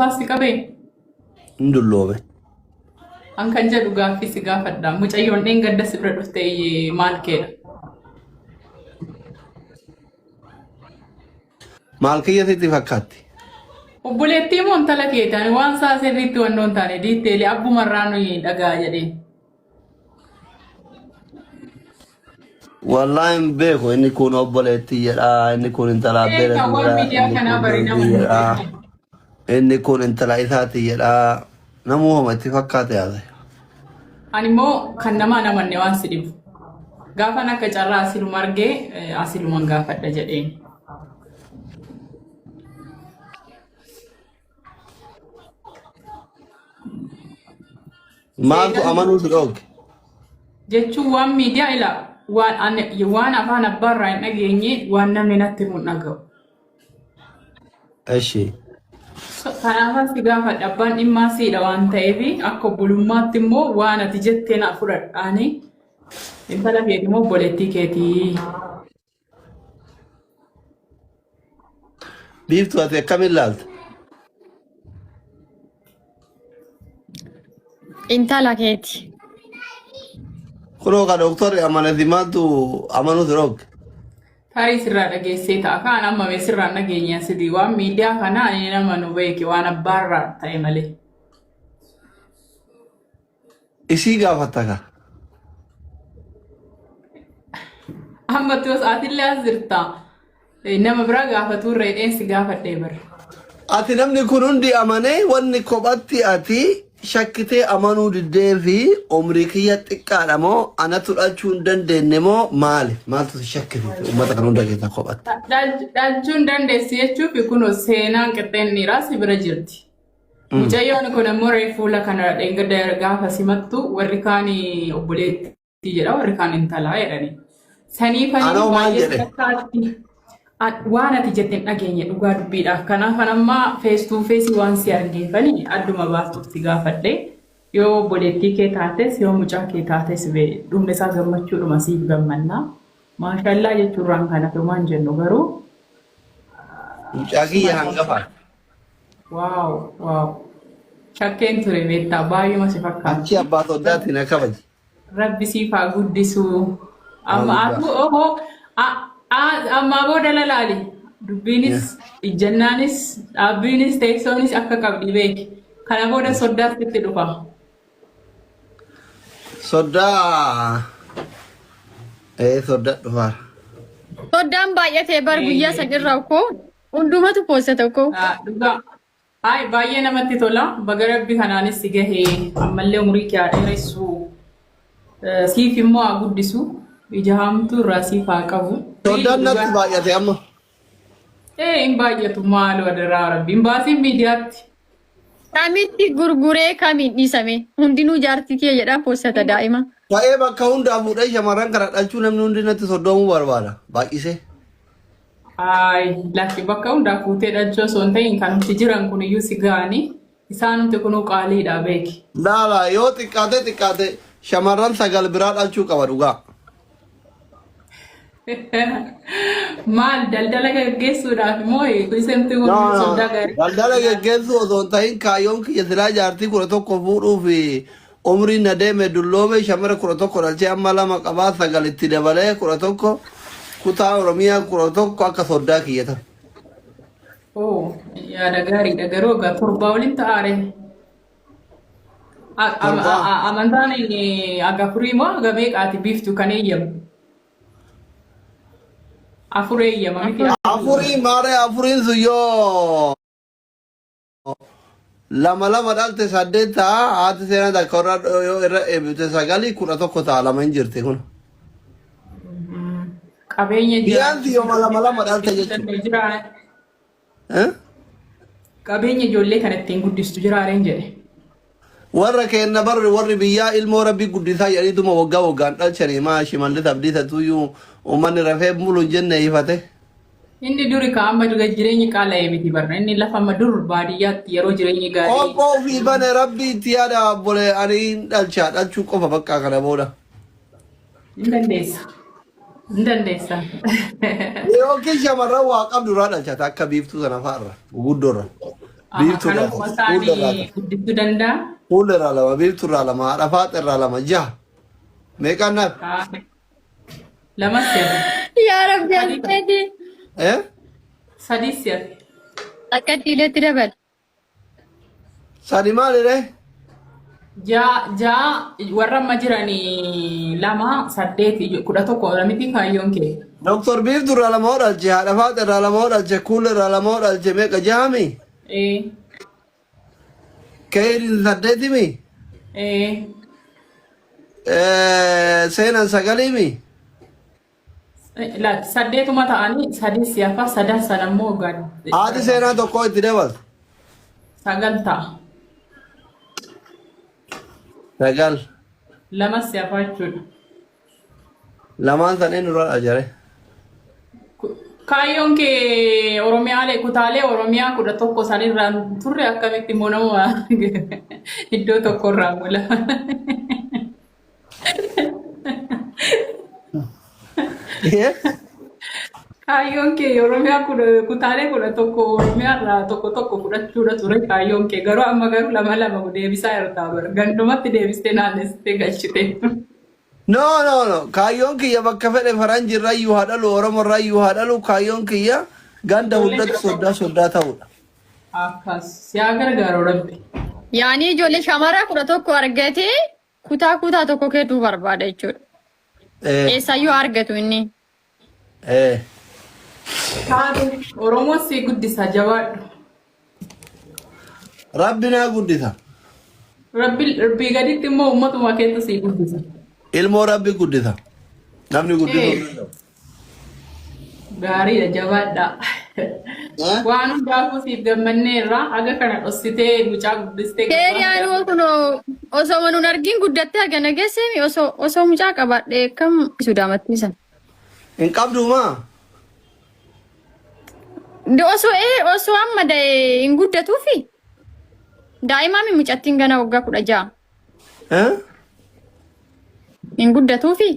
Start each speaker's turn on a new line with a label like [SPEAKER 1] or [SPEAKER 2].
[SPEAKER 1] Dullummaas si qabee?
[SPEAKER 2] Hin dulloome.
[SPEAKER 1] An kan jedhu gaaffii si gaafadha. Mucayyoon dheengadda si bira dhufte maal keedha?
[SPEAKER 2] Maal kiyya sitti fakkaatti?
[SPEAKER 1] Obboleettii moo intala keeti? Ani waan isaa sirriitti wannoo hin taane diitteelee abbumarraa nuyi dhagaa jedheen.
[SPEAKER 2] Wallaahi hin beeku inni kun obboleettii jedha inni kun intala abbeera
[SPEAKER 1] Beekaa waan
[SPEAKER 2] jedha
[SPEAKER 1] miidiyaa
[SPEAKER 2] inni
[SPEAKER 1] kanaa
[SPEAKER 2] kun
[SPEAKER 1] bari nama
[SPEAKER 2] durbii
[SPEAKER 1] hin
[SPEAKER 2] jedha
[SPEAKER 1] beekne.
[SPEAKER 2] inni kun intala isaati jedha namuu homa itti fakkaate yaase.
[SPEAKER 1] Ani immoo kan namaa hin amanne waan si dhibu. Gaafan akka carraa asiluma argee asiluman gaafadha jedheen.
[SPEAKER 2] Maaltu
[SPEAKER 1] Seenaan
[SPEAKER 2] amanuu si dhoogge?
[SPEAKER 1] jechuun waan miidiyaa ilaa waan ani- waan afaan abbaarraa hin dhageenye waan namni natti himu hin dhaga'u.
[SPEAKER 2] Eshi.
[SPEAKER 1] Kanaafan si gaafadha abbaan dhimmaa siidha waan ta'eef akka obbolummaatti immoo waan ati jettee naa fudhadhaani intala keeti moo obboleettii keetii.
[SPEAKER 2] Biiftuu ati akkamiin laalta?
[SPEAKER 3] Intala keeti.
[SPEAKER 2] Kunoo ka dooktorri amanati maaltu amanuu si dhoogge?
[SPEAKER 1] Tarii sirraa dhageessee ta'a. Kaan amma mee sirraa hin dhageenye asidii waan miidiyaa kana ani nama nu beeke waan abbaarraa ta'e malee.
[SPEAKER 2] Isii gaafatta ka.
[SPEAKER 1] Amma toos atillee as jirta. Nama biraa gaafatuu irra hidheen si gaafadhee bara.
[SPEAKER 2] Ati namni kun hundi amanee wanni kophatti ati shakkitee amanuu diddee fi umrii kiyya xiqqaadha moo anatu dhalchuu hin dandeenye moo maali? Maaltu si shakkisiise uummata kan hunda keessaa kophatti?
[SPEAKER 1] Dhalchuu hin dandeessi jechuuf kunoo seenaan qixxeen dhiiraa si bira jirti. Mucayyoon kun immoo reef fuula kana dheengadda gaafa simattu warri kaan obboleettii jedha warri kaan intalaa jedhani. Saniifanii
[SPEAKER 2] Anoo maal
[SPEAKER 1] baay'ee
[SPEAKER 2] jedhe?
[SPEAKER 1] fakkaatti. Waan ati jette hin dhageenye dhugaa dubbiidhaaf. Kanaaf an amma face to face waan si argeefani adduma baastuuf si gaafadhe. Yoo obboleettii kee taates yoo mucaa kee taates dhumni isaa gammachuudhuma siif gammanna. Maashallaa jechuurraan kan hafe waan jennu garuu
[SPEAKER 2] Mucaa kiyya hangafaati.
[SPEAKER 1] Waaw waaw. Shakkeen ture beektaa baay'uma si
[SPEAKER 2] Achi
[SPEAKER 1] fakkaatti.
[SPEAKER 2] abbaa soddaatti na kabaji.
[SPEAKER 1] Rabbi siif haa guddisu. Amma
[SPEAKER 2] Haa
[SPEAKER 1] atu oho ammaa booda lalaali. Dubbiinis ijjannaanis dhaabbiinis teessoonis akka qabdi beeki. Kana booda soddaas sitti dhufa.
[SPEAKER 2] Soddaa ee sodda dhufaa.
[SPEAKER 3] Soddaan baay'atee bar guyyaa san irraa koo hundumatu poosta tokko.
[SPEAKER 1] Ah, Dhugaa. Ay, baay'ee namatti tola. Baga Rabbi kanaanis si gahe. Ammallee umurii kee haa dheeressu. Siif immoo haa guddisu. Ija hamtuu irraa siif haa qabu.
[SPEAKER 2] Soddaan natti baay'ate amma.
[SPEAKER 1] Ee, hin baay'atu maaloo adaraa Rabbi. Hin baasiin miidiyaatti.
[SPEAKER 3] Kamitti gurguree kamiin dhiisame hundinuu jaartii kee jedhaa poostata daa'ima.
[SPEAKER 2] Ta'ee bakka hundaa fuudhee shamarran kana dhalchuu namni hundi natti soddoomuu barbaada. Baay'isee.
[SPEAKER 1] Ay, lakki bakka hundaa fuutee dhalchuu osoo hin ta'in kanumti jiran kun iyyuu si ga'anii isaanumti kunuu qaaliidha beeki.
[SPEAKER 2] Laala yoo xiqqaate xiqqaate shamarran 9 biraa dhalchuu qaba dhugaa.
[SPEAKER 1] Maal daldala gaggeessuudhaaf moo isinti kun
[SPEAKER 2] No, no.
[SPEAKER 1] soddaa gaarii
[SPEAKER 2] Daldala geggeessuu osoo hin ta'in kaayyoon kiyya silaa jaartii 11 fuudhuu fi umriin na deeme dulloome shamara 11 dhalchee amma lama qabaa 9 itti dabalee 11 kutaa Oromiyaa 11 akka soddaa kiyya ta'u.
[SPEAKER 1] Oo, yaada gaariidha garuu egaa torbaa waliin ta'aare.
[SPEAKER 2] Torbaa.
[SPEAKER 1] Amantaan aga afurii moo aga meeqaati biiftu kan eeyyamu? Afur eeyyama miti.
[SPEAKER 2] Afurii maaree afuriin sun yoo lama lama dhalte saddeet ta'a haati seenaa takka irra yoo irra eebbifte sagali 11 ta'a lama hin jirti kun.
[SPEAKER 1] Qabeenya
[SPEAKER 2] Biyyaanti yooma lama lama dhalte jechuudha.
[SPEAKER 1] jira.
[SPEAKER 2] Eh?
[SPEAKER 1] Qabeenya ijoollee kana ittiin guddistu jiraareen jedhe.
[SPEAKER 2] Warra keenna barri warri biyyaa ilmoo rabbii guddisaa jedhaniituma waggaa waggaan dhalchanii maa Shimallis Abdiisa tuyyuu uummanni rafee bulu hin jenne ifate.
[SPEAKER 1] Inni duri ka amma dhuga jireenyi qaala'e miti barra. Inni lafa amma dur baadiyyaatti yeroo jireenyi gaarii.
[SPEAKER 2] Qoonqoo ofii bane rabbii itti yaada obbolee ani hin dhalcha dhalchuu qofa bakka kana booda.
[SPEAKER 1] Hin dandeessa. Hin dandeessa.
[SPEAKER 2] Yookiin shamarran waa qabdu irraa dhalchata akka biiftuu sana fa'arra guguddoorra. Biiftuu
[SPEAKER 1] Kan
[SPEAKER 2] irraa
[SPEAKER 1] ofuma
[SPEAKER 2] tokko. Kuulla irraa
[SPEAKER 1] isaanii
[SPEAKER 2] tokko.
[SPEAKER 1] guddisuu danda'a.
[SPEAKER 2] Kuulla irraa lama, biiftuu irraa lama, haadha faaxa irraa lama, jaha. Meeqaan naaf?
[SPEAKER 1] Lamas si'afe.
[SPEAKER 3] Yaa Rabbi alfeeti.
[SPEAKER 2] Eh?
[SPEAKER 1] Sadii si'afe.
[SPEAKER 3] Akka diiletti dabal.
[SPEAKER 2] Sadi maali ree?
[SPEAKER 1] Ja'a warra amma jiranii lama saddeeti 11 miti kaayyoon kee.
[SPEAKER 2] Doktor Biiftuu irraa lama hoo dhalche, haadha faaxa irraa lama hoo dhalche, kuulla irraa lama hoo dhalche meeqa jahami?
[SPEAKER 1] Ee.
[SPEAKER 2] Keeyriin saddeetimi?
[SPEAKER 1] Ee.
[SPEAKER 2] Seenan sagalimi?
[SPEAKER 1] Laatti saddeetuma ta'anii sadii si hafa sadan sana immoo gad.
[SPEAKER 2] Haati seenaa tokko itti dabaltu.
[SPEAKER 1] Sagal ta'a.
[SPEAKER 2] Sagal.
[SPEAKER 1] Lama si hafa jechuudha.
[SPEAKER 2] Lamaan san eenyu irraa ajare?
[SPEAKER 1] Kaayyoon kee Oromiyaalee kutaalee Oromiyaa 11 sanirraa turre akkamitti immoo nama iddoo tokkorraa mula. Kaayyoon kee Oromiyaa kutaalee 11 Oromiyaa irraa tokko tokko fudhachuudha ture kaayyoon kee garuu amma garuu lama lama deebisaa jirta bara gandumatti deebistee naannessitee galchite.
[SPEAKER 2] No, no, no. Kaayyoon kiyya bakka fedhe faranji irrayyuu haa dhalu, Oromo irrayyuu haa dhalu, kaayyoon kiyya ganda hundatti soddaa soddaa ta'uudha.
[SPEAKER 1] Akkas siyaa gargaaru Rabbi.
[SPEAKER 3] Yaani ijoollee shamaraa 11 argatee kutaa kutaa tokko kennuu barbaada jechuudha.
[SPEAKER 2] Eh,
[SPEAKER 3] Eessayyuu argatu inni.
[SPEAKER 2] eh.
[SPEAKER 1] Taatu Oromoo si guddisa jabaadhu.
[SPEAKER 2] Rabbi naa guddisa.
[SPEAKER 1] Rabbi rabbii gaditti immoo uummatuma keessa si guddisa.
[SPEAKER 2] Ilmoo Rabbi guddisa. Namni guddisuu hin
[SPEAKER 1] Eh.
[SPEAKER 2] danda'u.
[SPEAKER 1] Gaariidha jabaadha.
[SPEAKER 2] Eh?
[SPEAKER 1] Waan hundaafuu siif gammanneerra haga kana dhossitee mucaa guddistee
[SPEAKER 3] Keeriyaanuu kun osoo manuun argin guddattee hagana geesseemi osoo osoo mucaa qabaadhee akkam sudaamattiisan.
[SPEAKER 2] Hin qabdu maa?
[SPEAKER 3] Osoo ee osoo amma da'e hin guddatuufi daa'imaa mi mucattiin gana waggaa 16
[SPEAKER 2] Eh?
[SPEAKER 3] hin guddatuufi.